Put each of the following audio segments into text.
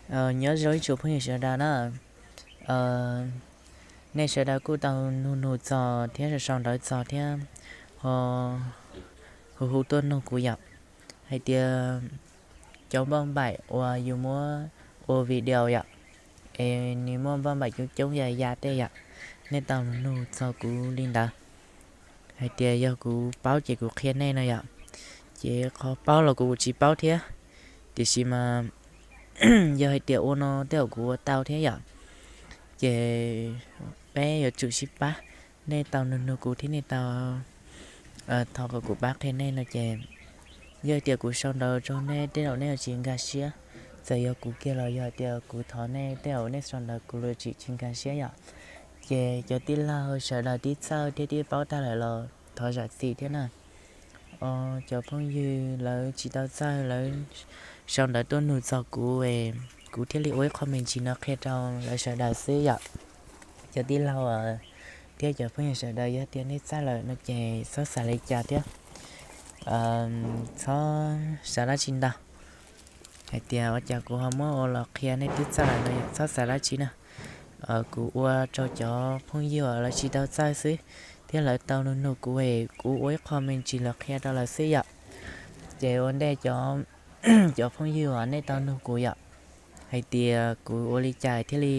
Nyob zoo ib tsoom phooj ywg sawv daws na. Nej sawv daws kuj tau nug nug txog thiab sau sau ntawv txog thiab ho hu hu tuaj nug kuv yom, hais tias cov npauj npaim uas yus muab ua video yom, es nws muaj npauj npaim coob coob ya ya tej yom. Nej tau nug txog kuv li ntawd, hais tias yog kuv paub ces kuv qhia nej no yom. Ces qhov paub los kuv tsis paub thiab, tiam sis mas yog hais tias ua no tej zaum kuv ua tau thiab yom. Ces peb yuav tsum sib pab, nej tau nug nug kuv thiab nej tau thov kom kuv pab qhia nej no ces, yog tias kuv sau ntawv rau nej tej zaum nej yuav tsis nkag siab. Txawm yog kuv kiag los yog tias kuv thov nej tej zaum nej sau ntawv kuv yuav tsis tsis nkag siab yom. Ces cov tij laug sawv daws twb txawj thiab twb paub tag lawm los thov zam txim thiab na. Cov phooj ywg lawv tsis tau txawj lawv sau ntawv tuaj nug txog kuv, kuv thiaj li ua ib qho me ntsis no qhia rau lawv sawv daws xwb yom. Cov tij laug thiab cov phooj ywg sawv daws yog tias nej txawj lawm no ces txhob xav li cas thiab, txhob xav dab tsi ntau. Hais tias ua cas kuv ho muab ua los qhia nej twb txawj lawm no txhob xav dab tsi na. Kuv ua rau cov phooj ywg uas lawv tsis tau txawj xwb, thiab lawv tau nug nug kuv es kuv ua ib qho me ntsis los qhia rau lawv xwb yom. Ces ua ntej cov phooj ywg uas nej tau nug kuv yom, hais tias kuv ua li cas thiaj li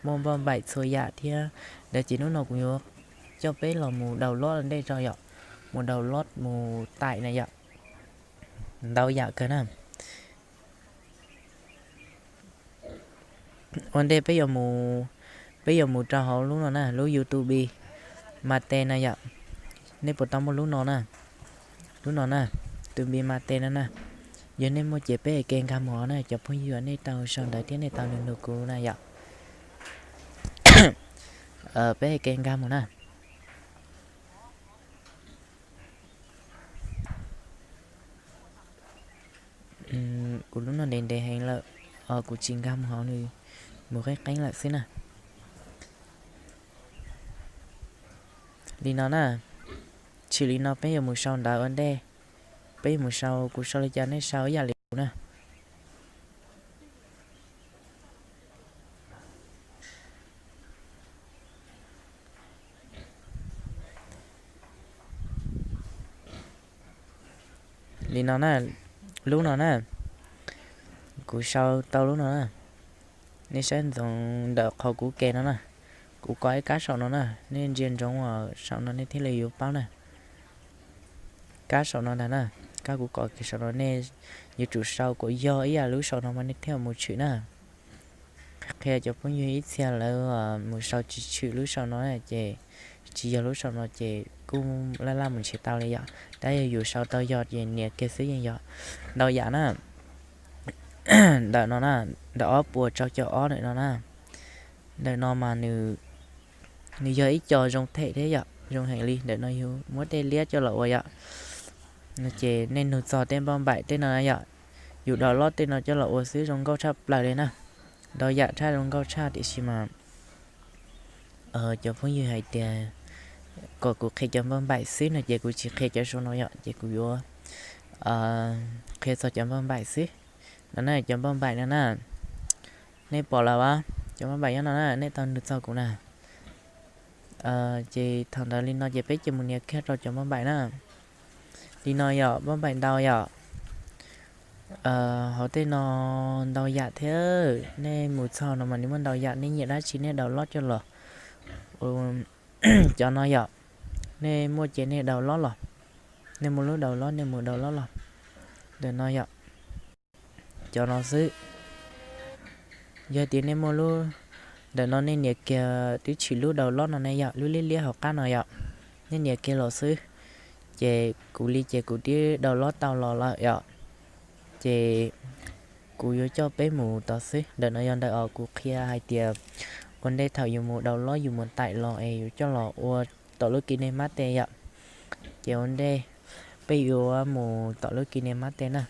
muaj npauj npaim txhua yam thiab ntawd ces hnub no kuv yuav coj peb los mus download ntej tso yom, mus download mus taim na yom, ntau yam kawg na. Ua ntej peb yuav mus rau hauv lub no na, lub YouTube Mate no yom. Nej puas tau muaj lub no na? Lub no na, YouTube Mate no na. Yog nej muaj ces peb hais ke nkag mus hauv na, cov phooj ywg nej tau sau ntawv thiab nej tau nug nug kuv na yom. Peb hais ke nkag mus na. Kuv lub no ntev ntev heev lawm, kuv tsis nkag mus hauv nws, mus qeeb qeeb lawm xwb na. Li no na, tshwm li no peb yuav mus sau ntawv ua ntej, peb yuav mus sau, kuv sau li cas nej sau ib yam li kuv na. Li no na, lub no na, kuv sau tau lub no na. Nej saib ntsoov ntawm qhov kuv ke no na, kuv kov ib kab saum no na, nej ntsia ntsoov saum no nej thiaj li yuav paub na. Kab saum no ntag na, kab kuv kov ke saum no nej yuav tsum sau kom yog ib yam lub saum no mas nej thiaj mus tshwm na. Qhia cov phooj ywg ib txhia lawv mus sau tsis tshwm lub saum no ces tsis yog lub saum no ces kuj laj laj mus nrhiav tau li yom. Tab yog yus sau tau yog ces nias kiag xwb yeej yog. Ntau yam na, ntawm no na, ntawm ob puas rau caum ob ntawm no na, ntawm no mas nws yog ib co zoo them thiab yom, zoo heev li. Ntawm no yus muab tej liab coj los ua yom, ces nej nug txog tej npauj npaim tej no yom, yus download tej no coj los ua xwb zoo nkauj tshaj plaws li na. Ntau yam tshaj zoo nkauj tshaj tiam sis mas cov phooj ywg hais tias kom kuv qhia cov npauj npaim xwb no ces kuv tsis qhia cov saum no yom, ces kuv yuav qhia txog cov npauj npaim xwb. No na, cov npauj npaim no na, nej pom lawm as, cov npauj npaim nyob no na, nej tau nug txog kuv na. Ces thaum ntawd li no ces peb cia mus nias kiag rau cov npauj npaim na. Li no yom, npauj npaim ntau yom. Hauv tej no ntau yam thiab, nej mus txog no mas nws muaj ntau yam, nej nyiam dab tsi nej download coj los. Cov no yom, nej muaj ces nej download los, nej muaj lub download nej mus download los. Ntawm no yom, cov no xwb. Yog tias nej muaj lub, ntawm no nej nias kiag twb tshwm lub download no ne yom, lub liab liab hauv qab no yom, nej nias kiag los xwb. Ces kuv li ces kuv twb download tau los lawm yom. Ces kuv yuav coj peb mus tod xwb. Ntawm no yog ntawm uas kuv qhia hais tias ua ntej thaum yus mus download yus mus taim los es yus coj los ua tom lub KineMaster yom. Ces ua ntej peb yuav mus tom lub KineMaster na,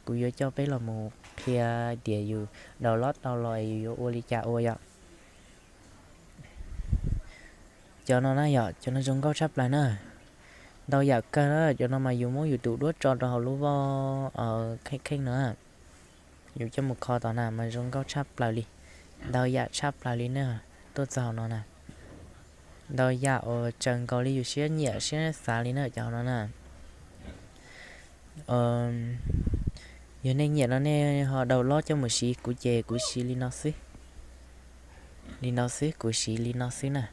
kuv yuav coj peb los mus qhia tias yus download tau los es yus yuav ua li cas ua yom. Cov no na yom, cov no zoo nkauj tshaj plaws na. Ntau yam kawg na, cov no mas yus muab yus tus duab tso rau hauv lub voj kheej kheej no. yus coj mus kho tom na mas zoo nkauj tshaj plaws li, ntau yam tshaj plaws li na. Tuaj txog no na, ntau yam uas tsaws nkaus li yus siab nyiam siab xav li na cov no na. Yog nej nyiam no nej ho download coj mus siv, kuv ces kuv siv li no xwb. Li no xwb, kuv siv li no xwb na.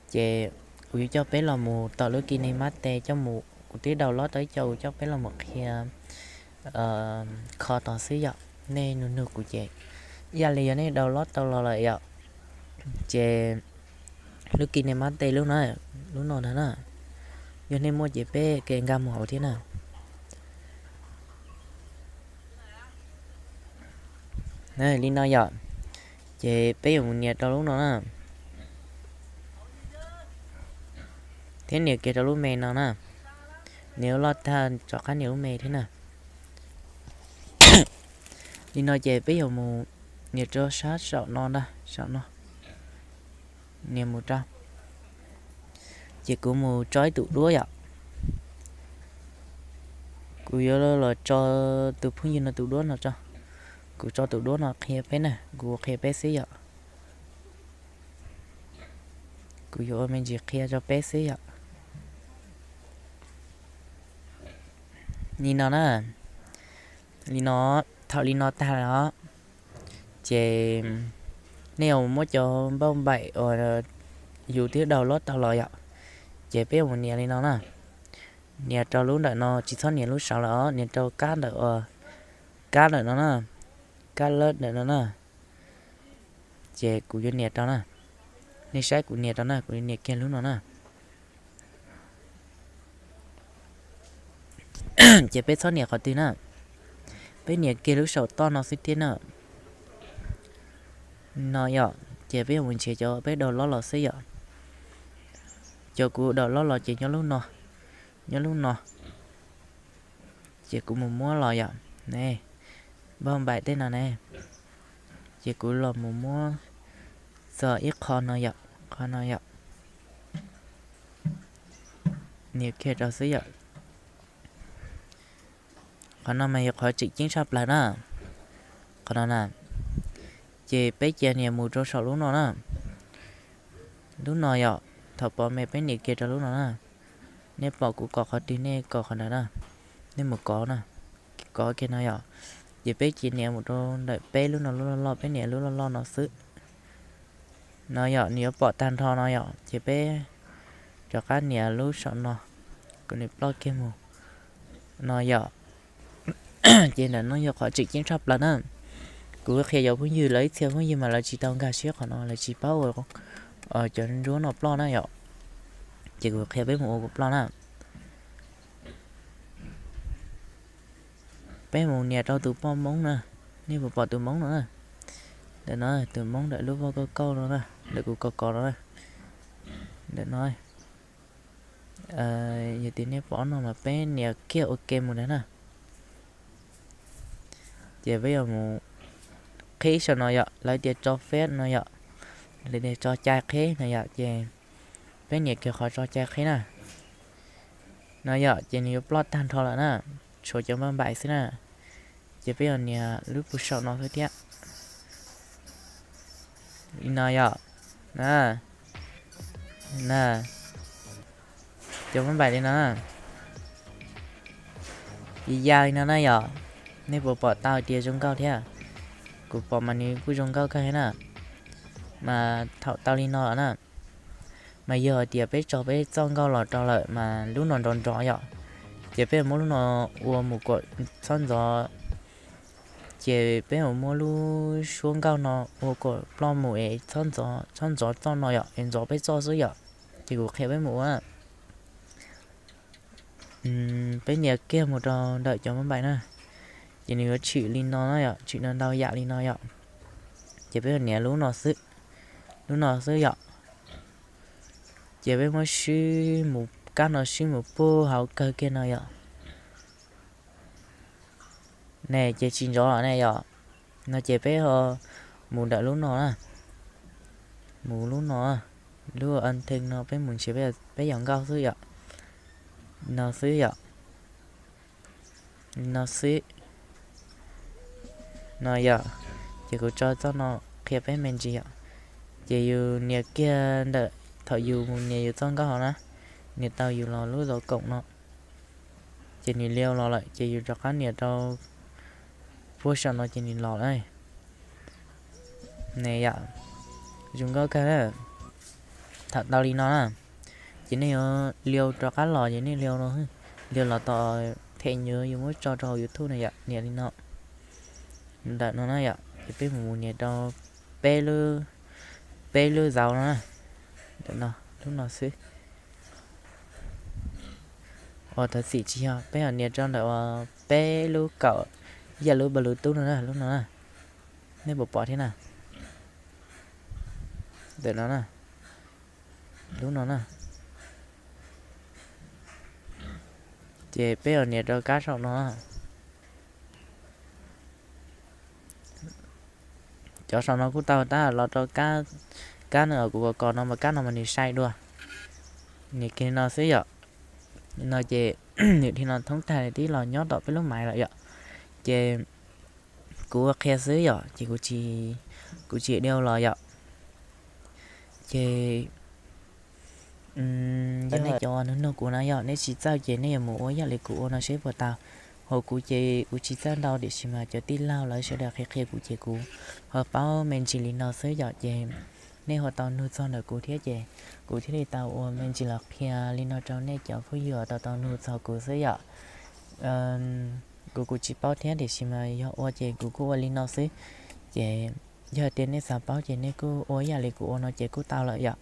Ces kuv yuav coj peb los mus tom lub KineMaster coj mus, kuv twb download tau ib co, kuv coj peb los mus qhia kho tod xwb yom. Nej nug nug kuv ces ib yam li yog nej download tau los lawm yom, ces lub KineMaster lub no, lub no ntag na, yog nej muaj ces peb ke nkag mus hauv thiab na. Li no yom, ces peb yuav mus nias rau lub no na, thiab nias kiag rau lub me no na. Nias loj tag rov qab nias lub me thiab na. Li no ces peb yuav mus nias rau sab saum no ntag, saum no. Nias mus rau, ces kuv mus tso ib tug duab yom. Kuv yuav los tso tus phooj ywg no tus duab no tso. Kuv tso tus duab no qhia peb na, kuv qhia peb xwb yom. Kuv yuav ua me ntsis qhia rau peb xwb yom. Li no na, li no, thaum li no tag lawm os, ces nej yuav muab cov npauj npaim uas yus twb download tau los yom, ces peb yuav mus nias li no na. Nias rau lub ntawm no, tsis txhob nias lub saud lawm os, nias rau kab ntawm, kab ntawm no na, kab lab ntawm no na. Ces kuv yuav nias rau na, nej saib kuv nias rau na, kuv nias kiag lub no na. Ces peb txhob nias qhov twg na, peb nias kiag lub saum toj no xwb thiab na. No yom, ces peb yuav mus nrhiav cov peb download los xwb yom. Cov kuv download los ces nyob lub no, nyob lub no. Ces kuv mus muab los yom, ne, npauj npaim tej no ne. Ces kuv los mus muab txog ib qho no yom, qhov no yom. Nias kiag rau xwb yom. Qhov no mas yog qhov tseem ceeb tshaj plaws na. Qhov no na, ces peb cia nias mus rau saum lub no na. Lub no yom, thaum pom me peb nias kiag rau lub no na. Nej pom kuv kos qhov twg nej kos qhov ntawd na. Nej mus kov na, kov kiag no yom. Ces peb cia nias mus rau ntawm peb lub no lub loj loj, peb nias lub loj loj no xwb. No yom, nws yuav pom tag nrho no yom, ces peb rov qab nias lub saum no, kom nws ploj kiag mus. No yom, ces ntawm no yog qhov tseem ceeb tshaj plaws na. Kuv qhia cov phooj ywg lawv ib txhia phooj ywg mas lawv tsis tau nkag siab qhov no, lawv tsis paub ua cov nruab no ploj na yom. Ces kuv qhia peb mus ua kom ploj na. Peb mus nias rau tus poj Hmoob na, nej puas pom tus Hmoob no na? Ntawm no, tus Hmoob ntawm lub voj kauj kauj no na, ntawm kuv kos kos no na. Ntawm no, yog tias nej pom no mas peb nias kiag ua ke mus ntag na. Ces peb yuav mus qhib saum no yom, lawv tias tso feb no yom, lawv tias tso cai qhib no yom, ces peb nias kiag qhov tso cai qhib na. No yom, ces nws yuav ploj tag nrho lawm na, tshuav cov npauj npaim xwb na. Ces peb yuav nias lub puag saum no xwb thiab. Li no yom, na, na, cov npauj npaim li no na. Ces ya li no na yom, nej puas pom tau tias zoo nkauj thiab? Kuv pom mas nws kuj zoo nkauj kawg thiab na. Mas thaum tau li no lawm na, mas yog hais tias peb tso peb txoj nkauj los rau lawm mas lub no nrov nrov yom, ces peb yuav muab lub no ua mus kom txhob ntxov, ces peb yuav muab lub suab nkauj no ua kom ploj mus es txhob ntxov, txhob ntxov txoj no yom, es ntxov peb txoj xwb yom. Ces kuv qhia peb mus ua, peb nias kiag mus rau ntawm cov npauj npaim na, ces nws yuav tshwm li no na yom, tshwm no ntau yam li no yom. Ces peb yuav nias lub no xwb, lub no xwb yom. Ces peb muab swb mus, kab no swb mus puag hauv kawg kiag no yom. Ne ces tsis ntxov los ne yom. No ces peb ho mus ntawm lub no na, mus lub no, lub nthe no peb mus nrhiav peb cov nkauj xwb yom. No xwb yom. No xwb. No yom, ces kuv tso txoj no qhia peb me ntsis yom. Ces yus nias kiag ntawm thaum yus mus nias yus txoj nkauj hauv na, nias tau yus los lub zov koom no, ces nws liu los lawm ces yus rov qab nias rau puag saum no ces nws los lawm. Ne yom, zoo nkauj kawg na. Thaum tau li no na, ces nej yuav liu rov qab los ces nej liu no, liu los tom them nyuv yus muab tso rau hauv YouTube no yom, nias li no. Ntawm no na yom, ces peb mus nias rau peb lub, peb lub zauv no na. Ntawm no, lub no xwb. Ua thov txim tsis yog, peb yog nias rau ntawm uas peb lub kaum yam lub Bluetooth no na, lub no na. Nej puas pom thiab na? Ntawm no na, lub no na. Ces peb yog nias rau kab saum no. Cov saum no kuj tau tab los rau kab, kab no kuv kom no mas kab no mas nws sai dua. Nias kiag li no xwb yom. No ces nws li no thoob tag li tib los nyob tom peb lub maiv lawm yom. Ces kuv ua qhia xwb yom, ces kuv tsis, kuv tsis diu los yom. Ces yog nej cov nug nug kuv na yom, nej tsis txawj ces nej yuav mus ua ib yam li kuv ua no seb puas tau. Hos kuv ces kuv tsis txawj ntau tiam sis mas cov tij laug lawv sawv daws qhia qhia kuv ces kuv ho paub me ntsis li no xwb yom. Ces nej ho tau nug txog ntawm kuv thiab ces kuv thiaj li tau ua me ntsis los qhia li no rau nej cov phooj ywg uas tau tau nug txog kuv xwb yom. Kuv kuj tsis paub thiab tiam sis mas yog ua ces kuv kuj ua li no xwb. Ces yog tias nej xav paub ces nej kuj ua ib yam li kuv ua no ces kuj tau lawm yom.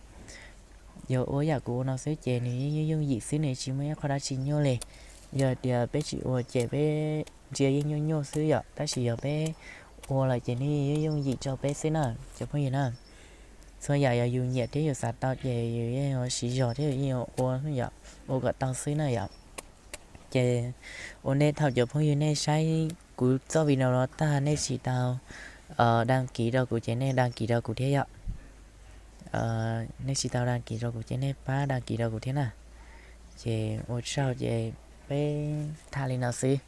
Yog ua ib yam kuv ua no xwb ces nws yeej yooj yooj yim xwb, nws tsis muaj ib qho dab tsi nyuaj li. Yog tias peb tsis ua ces peb ntsia yeej nyuaj nyuaj xwb yom, tab sis yog peb ua lawm ces nws yeej yooj yim rau peb xwb na cov phooj ywg na. Txhua yam yog yus nyiam thiab yus xav tau ces yus yeej yuav siv zog thiab yus yeej yuav ua yom, ua kom tau xwb na yom. Ces ua nej thaum cov phooj ywg nej saib kuv txoj video no tag nej tsis tau dag kis rau kuv ces nej dag kis rau kuv thiab yom. Nej tsis tau dag kis rau kuv ces nej pab dag kis rau kuv thiab na. Ces ua tsaug ces peb tham li no xwb.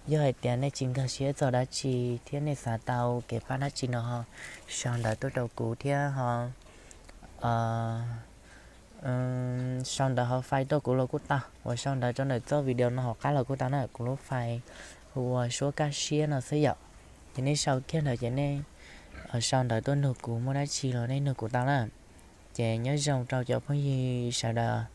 Yog hais tias nej tsis nkag siab txog dab tsi thiab nej xav tau kev pab dab tsi no ho sau ntawv tuaj rau kuv thiab ho sau ntawv ho fais tuaj kuv los kuj tau, uas sau ntawv rau ntawm txoj video no hauv qab los kuj tau na, kuv lub fais hu ua Suab Kaj Siab no xwb yom. Ces nej sau kiag ntawd ces nej sau ntawv tuaj nug kuv muaj dab tsi los nej nug kuv tau na. Ces nyob zoo rau cov phooj ywg sawv daws